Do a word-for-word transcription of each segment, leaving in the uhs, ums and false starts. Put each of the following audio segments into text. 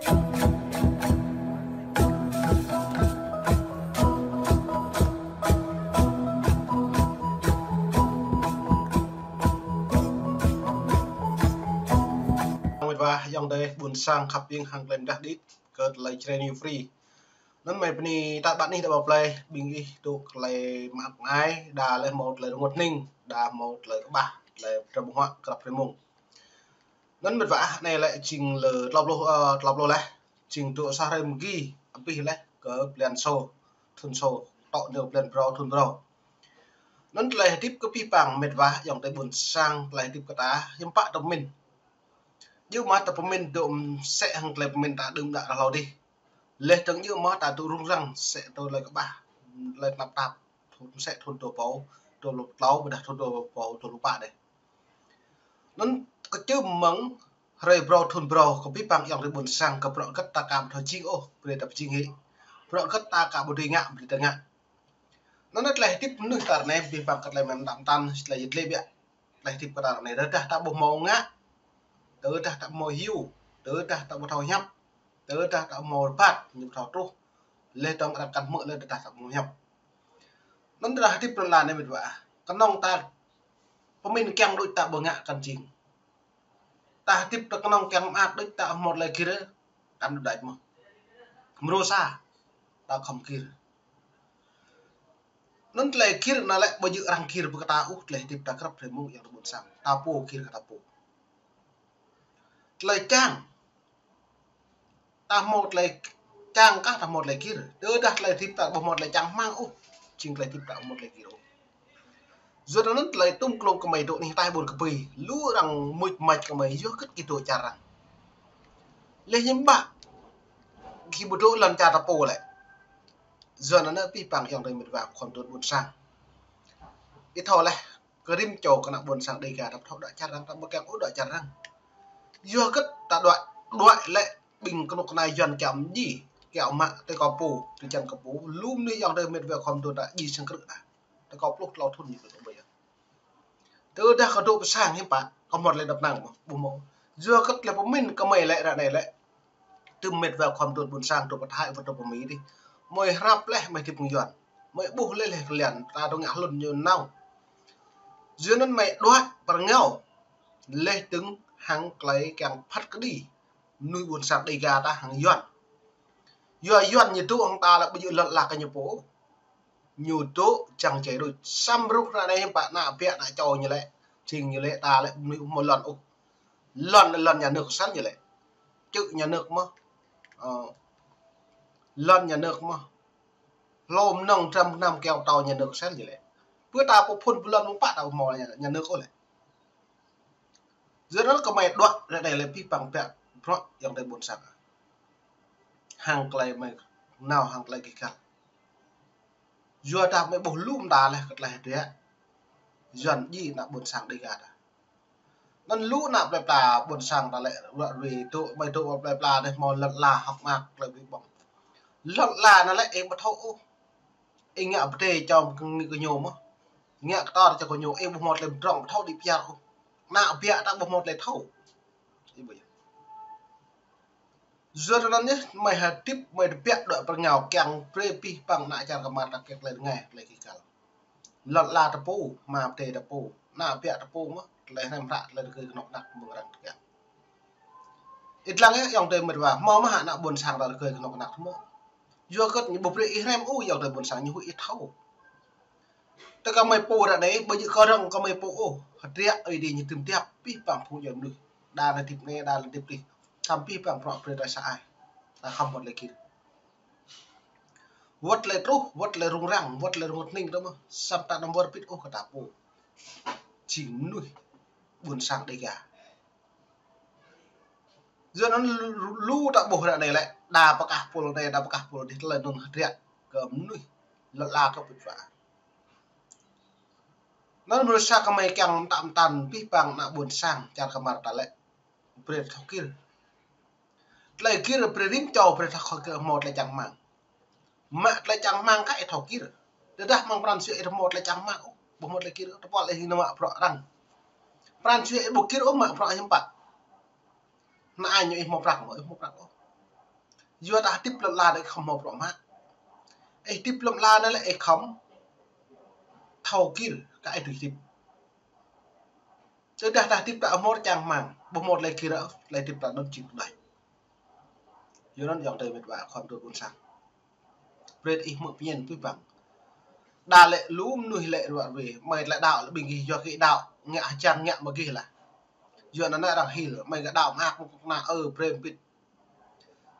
Mĕt wa ayŏng adơi ƀuôn sang khăp hiêng hăng tơlơi mơdah đĭ kơ tơlơi Jrai New Free. Anŭn mơi bơni ta ƀă anih đa ƀă plơi, ƀing ih dŏ tơlơi mơak mơai, đa laih hmâo tơlơi rơngot hning, đa hmâo tơlơi kơƀah, tơlơi pơdrăm ƀơ̆ng huă krăp hrơi mông. Anŭn mĕt wa ah, anai lĕ jing lơ klâo pluh, ơ, klâo pluh laih, jing dŏ sa hrơi mơgi, abih laih kơ blan sô, thŭn sô, tŏ nao blan phrâo, thŭn phrâo. Anŭn tơlơi hơdip kơ abih bang mĕt wa ayŏng adơi ƀuôn sang, tơlơi hơdip kơ ta, hiư̆m pă ta pơmĭn. Djơ̆ mơ̆ ta pơmĭn dŏ mơsĕ hăng tơlơi pơmĭn ta đưm đă hlâo adih. Laih dơ̆ng djơ̆ mơ̆ ta dŏ rŭng răng, mơsĕ tơlơi kơƀah, tơlơi tơnap tap, thŭn mơsĕ thŭn dua rơbâo dua pluh klâo, ƀôdah thŭn dua rơbâo dua pluh pă đeh. Anŭn kơčưm mơ̆ng hrơi phrâo thŭn phrâo, kơ abih bang ayŏng adơi ƀuôn sang, kơ bruă hơgĕt ta aka ƀu thâo jing ôh, brơi ta pơjing hĭ. Bruă hơgĕt ta aka ƀu dưi ngă, brơi ta ngă. Anŭn tơlơi hơdip mơnuih ta ră anai, abih bang kơ tơlơi mơ̆n tam tan, tơlơi yơh tơlơi biă. Tơlơi hơdip kơ ta ră anai, tơdah ta ƀu hmâo ngă, tơdah ta ƀu hmâo hyu, tơdah ta ƀu thâo hiăp, tơdah ta ƀu hmâo rơbat, ñu ƀu thâo truh. Laih dơ̆ng arăng kăn hmư̆, laih tơdah ta ƀu hmâo hiăp. Anŭn tơlơi hơdip lŏn ala anai mĕt wa ah, kơnơ̆ng ta pơmĭn kiăng đôč ta ƀu ngă kăn jing. Ta hơdip ta kơnơ̆ng kiăng mơak đôč ta hmâo tơlơi gir, kăn đôč đač mơ̆. Mrô sa, ta khŏm gir. Anŭn tơlơi gir anŭn lĕ ƀu djơ̆ arăng gir ƀơi kơ ta ôh, tơlơi hơdip ta krăp hrơi mông ayŏng adơi ƀuôn sang. Ta pô gir kơ ta pô. Tơlơi čang. Ta hmâo tơlơi čang kah ta hmâo tơlơi gir. Tơdah tơlơi hơdip ta ƀu hmâo tơlơi čang hmang ôh, jing tơlơi hơdip ta ƀu hmâo tơlơi gir ôh. Yua anŭn tơlơi tŭm klông kơmơi dŏ anih ataih ƀôn kơbơi, lu arăng mŭt mač kơmơi, yua hơgĕt gih dŏ čar arăng. Laih hiư̆m pă gih ƀu dŏ lŏn čar ta pô lĕ. Yua anŭn abih bang ayŏng adơi mĕt wa khŏm dŏ ƀuôn sang. Ih thâo laih, kơ rĭm čô kơ ană ƀuôn sang Đêga ta ƀu thâo đuaĭ čar arăng, ta ƀu kiăng ôh đuaĭ čar arăng. Yua hơgĕt ta đuaĭ, đuaĭ lĕ ƀing kơnuk kơna Yuan kiăng mơji, kiăng mă tơlơi kơ pô, tơlơi čang kơ pô. Lu mơnuih ayŏng adơi mĕt wa khŏm dŏ ta ji sang krư̆ ah. Tơlơi kơ pluh klâo thŭn ñu kơ ƀơi ah. Tơdah kơ dŏ pơ sang hiư̆m pă, kơ hmâo tơlơi dŏ pơ anăp mơ̆, ƀu hmâo. Yua hơgĕt tơlơi pơmĭn kơmơi lĕ ră anai lĕ, tơm mĕt wa khŏm dŏ ƀuôn sang, dŏ pơ Thái, dŏ pơ Mi adih. Mơi hrăp laih mơi hơdip hăng Yuan. Mơi ƀuh laih laih kơ Yuan, ta dŏ ngă hlŭn ñu nao. Yua anŭn mơi đuaĭ pơrơngao. Laih dơ̆ng hăng tơlơi kiăng phat kơđi mơnuih ƀuôn sang Đêga ta hăng Yuan. Yua Yuan ñu dŏ hăng ta lĕ ƀu djơ̆ lŏn ala kơ ñu pô. Ñu dŏ čang čai đôč. Samơ̆ rŭ ră anai hiư̆m pă ană ƀiă ană čô ñu lĕ. Jing ñu lĕ ta lĕ mơnuih ƀu hmâo lŏn ôh. Lŏn, lŏn nhà nước săn ñu lĕ. Čư̆ nhà nước mơ̆. Ơ, lŏn nhà nước mơ̆. Hlô mơnơ̆ng trăm năm keo tâo nhà nước săn ñu lĕ. Pơ ta pô phŭn pơ lŏn mơ̆ng pă ta ƀu hmâo nhà, nhà nước ôh lĕ. Yua anŭn kơmơi đuaĭ ră anai lĕ abih bang biă bruă ayŏng adơi ƀuôn sang. Hăng tơlơi mơi nao hăng tơlơi gêh gal. Yua dah mơi ƀuh lu mơta laih kơ tơlơi hơdră. Yuan ji ană ƀuôn sang Đêga ta. Anŭn lu ană plơi pla ƀuôn sang ta lĕ ruă rui dŏ, mơi dŏ plơi pla anai hmâo lŏn ala hŏk mơak tơlơi ƀing ƀơ̆ng. Lŏn ala anŭn lĕ ih ƀu thâo ôh. Ih ngă pơdai čô kơ ñu mơ̆. Ngă kơtor čô kơ ñu, ih ƀu hmâo tơlơi pơdrŏng, ƀu thâo đĭ pơyar ôh. Ană ƀiă ta ƀu hmâo tơlơi thâo. Ih ƀu yơh. Yua anŭn yơh, mơi hơdip, mơi tơbiă đuaĭ pơrơngao kiăng brơi abih bang ană čar kơmar ta kiăng tơlơi rơngai, tơlơi gêh gal. Lŏn ala ta pô, hmua pơdai ta pô, ană ƀiă ta pô mơ̆, tơlơi hrăm hră, tơlơi rơgơi kơnuk kơna mơ̆ng arăng tơbiă. Ih lăng yơh, ayŏng adơi mĕt wa, hmâo mơ̆ hă ană ƀuôn sang ta rơgơi kơnuk kơna mơ̆. Yua hơgĕt ñu ƀu brơi ih hrăm ôh, ayŏng adơi ƀuôn sang ñu huĭ ih thâo. Tơ kơmơi pô ră anai, ƀu djơ̆ kơ arăng kơmơi pô ôh. Hơdră ơi adih ñu tơm tiap, abih bang phung djuai mơnuih. Đa lĕ hơdip anai, đa lĕ hơdip adih. Samơ̆ abih bang bruă brơi ta sa ai. Ta khŏm wơ̆t tơlơi gir. Wơ̆t tơlơi truh, wơ̆t tơlơi rŭng răng, wơ̆t tơlơi rơngot hning ta mơ̆. Samơ̆ ta anăm wơr bĭt ôh kơ ta pô. Jing mơnuih ƀuôn sang Đêga. Yua anŭn lu, lu ta ƀuh ră anai lĕ, đa pơkah pul anai, đa pơkah pul adih tơlơi anŭn hơdră kơ mơnuih lŏn ala kơ pĭt wa. Anŭn mơnuih sa kơmơi kiăng mơtă mơtăn abih bang ană ƀuôn sang čar kơmar ta lĕ brơi thâo gir. Tơlơi gir brơi rĭm čô brơi thâo gir hmâo tơlơi čang hmang. Mă tơlơi čang hmang kah ih thâo gir. Tơdah hmâo pran jua ih hmâo tơlơi čang hmang ôh, ƀu hmâo tơlơi gir, tơpul ih nao mă bruă arăng. Pran jua ih ƀu gir ôh mă bruă hiư̆m pă. Anai ñu ih hmâo prăk mơ̆, ih hmâo prăk ôh. Yua ta hơdip lŏn la anai khŏm hmâo bruă mă. Ih hơdip lŏn la anai lĕ ih khŏm thâo gir kơ ih tui hơdip. Tơdah ta hơdip ta hmâo čang rơmang, ƀu hmâo tơlơi gir ôh, tơlơi hơdip ta anŭn jing tơlơi. Yua anŭn ayŏng adơi met wa khua mơtuôn ƀôn sang, brơi ih hmư̆ pơñen abih bang. Đa lĕ lu mơnuih lĕ ruă ruê, mơi tơlơi đaŏ lĕ ƀing gih yua gih đaŏ, ngă hơjăn ngă mơ̆ gih lah. Yua anŭn arăng hil, mơi gah đaŏ mơak mơ̆ kơnuk kơna ơ brơi pit.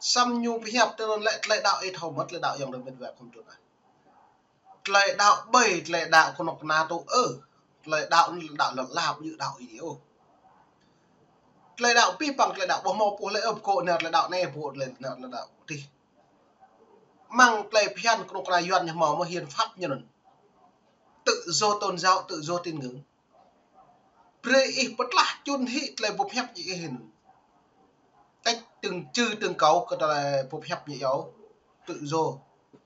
Samơ̆ ñu pơhiăp tui anŭn lĕ tơlơi đaŏ ih thâo mơ̆ tơlơi đaŏ ayŏng adơi met wa khua mơtuôn ah. Tơlơi đaŏ ƀơi, tơlơi đaŏ kơnuk kơna tŭ ơ. Tơlơi đaŏ anŭn lĕ đaŏ lŏn la ƀu djơ̆ đaŏ Ơi Adai ôh. Tơlơi đaŏ abih bang tơlơi đaŏ ƀu hmâo pô lĕ ơ pơkŏ nao tơlơi đaŏ anai pô tơlơi nao tơlơi đaŏ adih. Mơ̆ng tơlơi phiăn kơnuk kơna Yuan ñu hmâo mơ̆ hiến pháp ñu anŭn. Tự do tôn giáo, tự do tín ngưỡng. Brơi ih pơtlaih čun hĭ tơlơi boh hiăp ñu ih anŭn. Tĕč tơ̆ng čư tơ̆ng kâo kơ tơlơi boh hiăp ñu yơh. Tự do,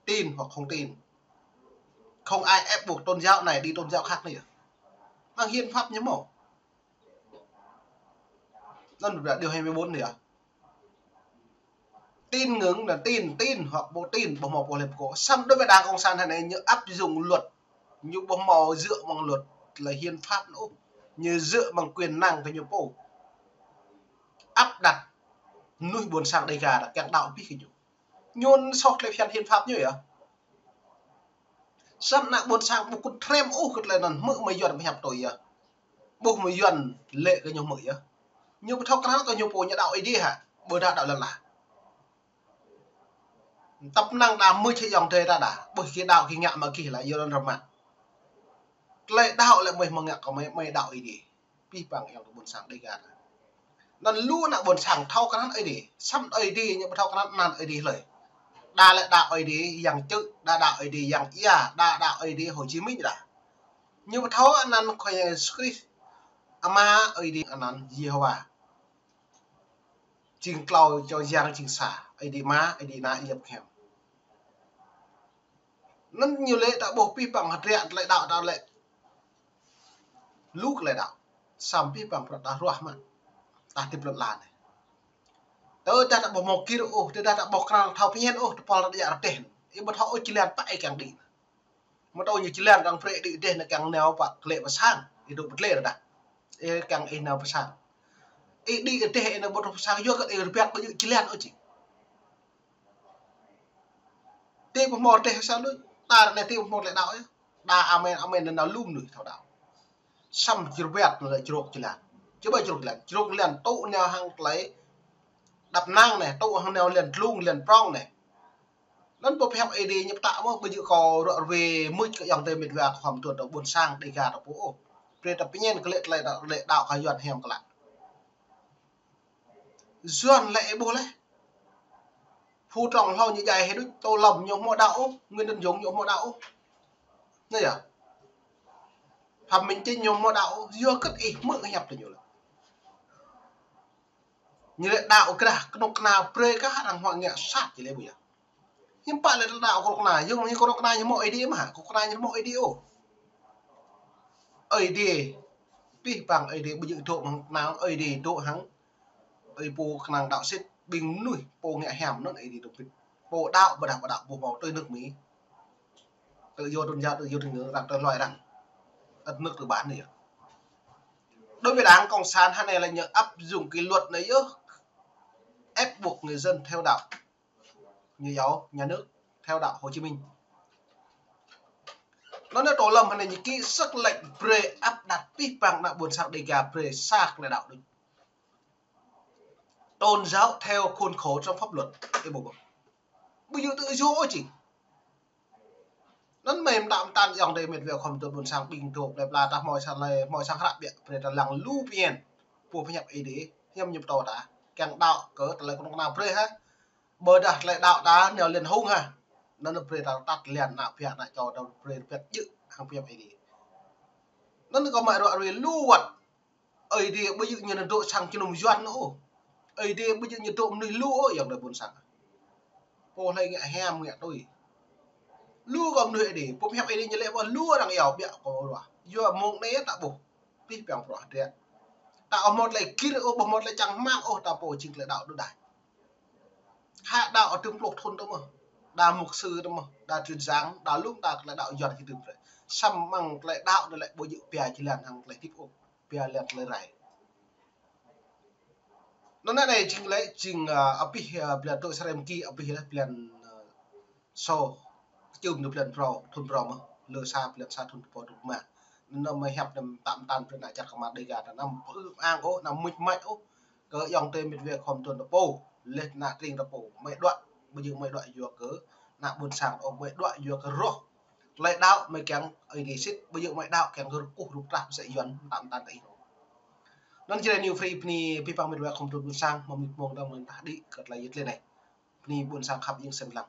tin hoặc không tin. Không ai ép buộc tôn giáo này đi tôn giáo khác nữa. Mơ̆ng hiến pháp ñu hmâo. Anŭn là điều hai mươi bốn anai ah. Tín ngưỡng là tin, tin hoặc vô tin, ƀu hmâo pô lĕ pơkŏ. Samơ̆ đối với Đảng Cộng sản hơnai ñu áp dụng luật, ñu ƀu hmâo dựa mơ̆ng luật là hiến pháp anŭn ôh. Ñu dựa mơ̆ng quyền năng kơ ñu pô. Áp đặt mơnuih ƀôn sang Đêga ta kiăng đaŏ abih kơ ñu. Ñu anŭn soh tơlơi phiăn hiến pháp ñu yơh. Samơ̆ ană ƀôn sang ƀu kŭt trem ôh kơ tơlơi anŭn hmư̆ mơ̆ Yuan pơhiăp tui yơh. Ƀuh mơ̆ Yuan lĕ kơ ñu hmư̆ yơh. Ñu ƀu thâo krăn kơ ñu pô ñu đaŏ Ơi Adai hă, ƀôdah đaŏ lŏn la. Tăp năng đa mưč hĭ ayŏng adơi ta đa, ƀuh gih đaŏ gih ngă mơ̆ gih lah, yua anŭn rơmang. Tơlơi đaŏ lĕ mơi hmâo ngă kơ mơi, mơi đaŏ Ơi Adai. Abih bang ayŏng adơi ƀôn sang Đêga ta. Anŭn lu ană ƀôn sang thâo krăn Ơi Adai. Samơ̆ Ơi Adai ñu ƀu thâo krăn anăn Ơi Adai hlơi. Đa lĕ đaŏ Ơi Adai Yang Čư̆, đa đaŏ Ơi Adai Yang Ia, đa đaŏ Ơi Adai Hồ Chí Minh đa. Ñu ƀu thâo anăn Khua Yang Yêsu Krist, Ama Ơi Adai anăn Yêhôwa. Jing klâo čô Yang jing sa, Ơi Adai Ama, Ơi Adai Ană, Ơi Yap Hiam. Anŭn ñu lĕ ta ƀuh abih bang hơdră tơlơi đaŏ ta lĕ. Lu tơlơi đaŏ. Samơ̆ abih bang bruă ta ruah mă. Ta hơdip lŏn la anai. Tơdah ta ƀu hmâo gir ôh, tơdah ta ƀu krăn thâo pơñen ôh, tơpul ta djă rơdêh. Ih ƀu thâo ôh jơlan pă ih kiăng đĭ. Mơ̆ tơl ñu jơlan arăng brơi đĭ rơdêh anai kiăng nao pă klĕ pơ sang. Ih dŏ pơtlĕ rơđah. Ih kiăng ih nao pơ sang. Ih đĭ rơdêh ih nao ƀu truh pơ sang, yua kơ ih rơbat ƀu djơ̆ jơlan ôh jing. Tơl ƀu hmâo rơdêh sa lu, ta ră anai tơl ƀu hmâo tơlơi đaŏ yơh. Đa amen, amen anŭn lu mơnuih thâo đaŏ. Samơ̆ jơrbat anŭn lĕ jrôk jơlan. Čơbơi jrôk jơlan, jrôk jơlan tŭ nao hăng tơlơi đăp năng anai, tŭ hăng nao lŏn dlông, lŏn prŏng anai. Anŭn pơhiăp Ơi Adai ñu pơtă mơ̆ ƀu djơ̆ kơ ruă ruê mưč kơ ayŏng adơi met wa khua mơtuôn ta ƀôn sang Đêga ta pô ôh. Brơi ta pơñen kơ lĕ tơlơi đaŏ, lĕ đaŏ kơ Yuan hiam klă. Yuan lĕ ih ƀuh lĕ. Phu Trong Hlô ñu djai hĭ đôč, Tô Lâm ñu hmâo đaŏ ôh, Nguyễn Tấn Dũng ñu hmâo đaŏ ôh. Anai yơh. Phạm Minh Chính ñu hmâo đaŏ ôh, yua kơ ih hmư̆ hiăp tui ñu lĕ. Ñu lĕ đaŏ krah kơnuk kơna brơi kah arăng hmâo ngă sat či lĕ ƀu yơh. Hiư̆m pă lĕ ta đaŏ kơnuk kơna, yua mơ̆ kơnuk kơna ñu hmâo Ơi Adai mơ̆ hă, kơnuk kơna ñu hmâo Ơi Adai ôh. Ơi Adai, abih bang Ơi Adai ƀu djơ̆ dŏ hăng kơnang, Ơi Adai dŏ hăng ơi pô kơnang đaŏ sĭt, ƀing mơnuih pô ngă hiam anŭn Ơi Adai dŏ pĭt. Pô đaŏ ƀôdah ƀu đaŏ ƀu hmâo tui nước Mỹ. Tự do tôn giáo, tự do tín ngưỡng arăng tơlơi arăng. Đất nước tư bản anai yơh. Đối với Đảng Cộng sản hơnai lĕ ñu áp dụng cái luật anai yơh. Ép buộc người dân theo đạo. Ñu yua nhà nước theo đạo Hồ Chí Minh. Anŭn anai Tô Lâm hơnai ñu ký sắc lệnh brơi áp đặt abih bang ană ƀôn sang Đêga brơi sa tơlơi đaŏ đôč. Tôn giáo theo khuôn khổ trong pháp luật. Ih ƀuh ƀuh. Ƀu djơ̆ tự do ôh jing. Anŭn mơ̆ mơtam mơtam ayŏng adơi met wa khua mơtuôn ƀôn sang ƀing dŏ plơi pla ta hmâo sang lĕ, hmâo sang hră ƀiă brơi ta lăng lu pơñen. Pô pơhiăp Ơi Adai, hiam ñu pơtô ta. Kiăng đaŏ kơ tơlơi kơnuk kơna brơi hă. Ƀôdah tơlơi đaŏ ta nao lŏn hung hă. Anŭn brơi ta tăt lŏn ană ƀă ană čô ta brơi rơbat djơ̆ hăng pơhiăp Ơi Adai. Anŭn kơ mă ruă ruê lu wơ̆t. Ơi Adai ƀu djơ̆ ñu nao dŏ sang jơnum Yuan ôh. Ơi Adai ƀu djơ̆ ñu dŏ mơnuih lu ôh ayŏng adơi ƀôn sang. Pô hlơi ngă hiam ngă tui. Lu kơ mơnuih Ơi Adai, pơhiăp Ơi Adai ñu lĕ ƀuh lu arăng yua ƀiă kơ ruă. Yua mông anai ta ƀuh. Abih bang bruă hơdră. Ta ƀu hmâo tơlơi gir ôh, ƀu hmâo tơlơi čang rơmang ôh, ta pô jing tơlơi đaŏ đôč đah. Đa đaŏ tơm pluh thun tơ mơ̆. Đa mục sư tơ mơ̆. Đa truyền giảng, đa lŭng đa tơlơi đaŏ Yuan hĭ tơm prĕ. Samơ̆ mơ̆ng tơlơi đaŏ anŭn lĕ ƀu djơ̆ pia jơlan hăng tơlơi hơdip ôh. Pia lĕ tơlơi rai. Anŭn anai jing lĕ jing, ơ, abih, ơ, blan tŏ srem ki abih lĕ blan, ơ, sô. Čum anŭn blan prŏng, thun prŏng mơ̆. Lơ sa blan sa thun tơpô tơma. Anŭn mơ̆ hiăp anăm tam tan prĕ ană čar kơmar Dega ta anăm pơư ang ôh, anăm muč mač ôh. Kơ ayŏng adơi mĕt wa khom tun tơpô, leh ană tring tơpô. Mơi đuaĭ, ƀu djơ̆ mơi đuaĭ yua kơ ană ƀôn sang ôh, mơi đuaĭ yua kơ roh. Tơlơi đaŏ mơi kiăng ơi đi sĭt, ƀu djơ̆ mơi đaŏ kiăng kơ rơkuh rup trah pơsĕ Yuan tam tan tơ ih. Anŭn jrê New Free bơni abih bang mĕt wa khom tun ƀôn sang, mơ̆ mĭt mông dang mơ̆n tah đĭ kơ tơlơi yơh tơlơi anai. Bơni ƀôn sang khăp ing sem lăng.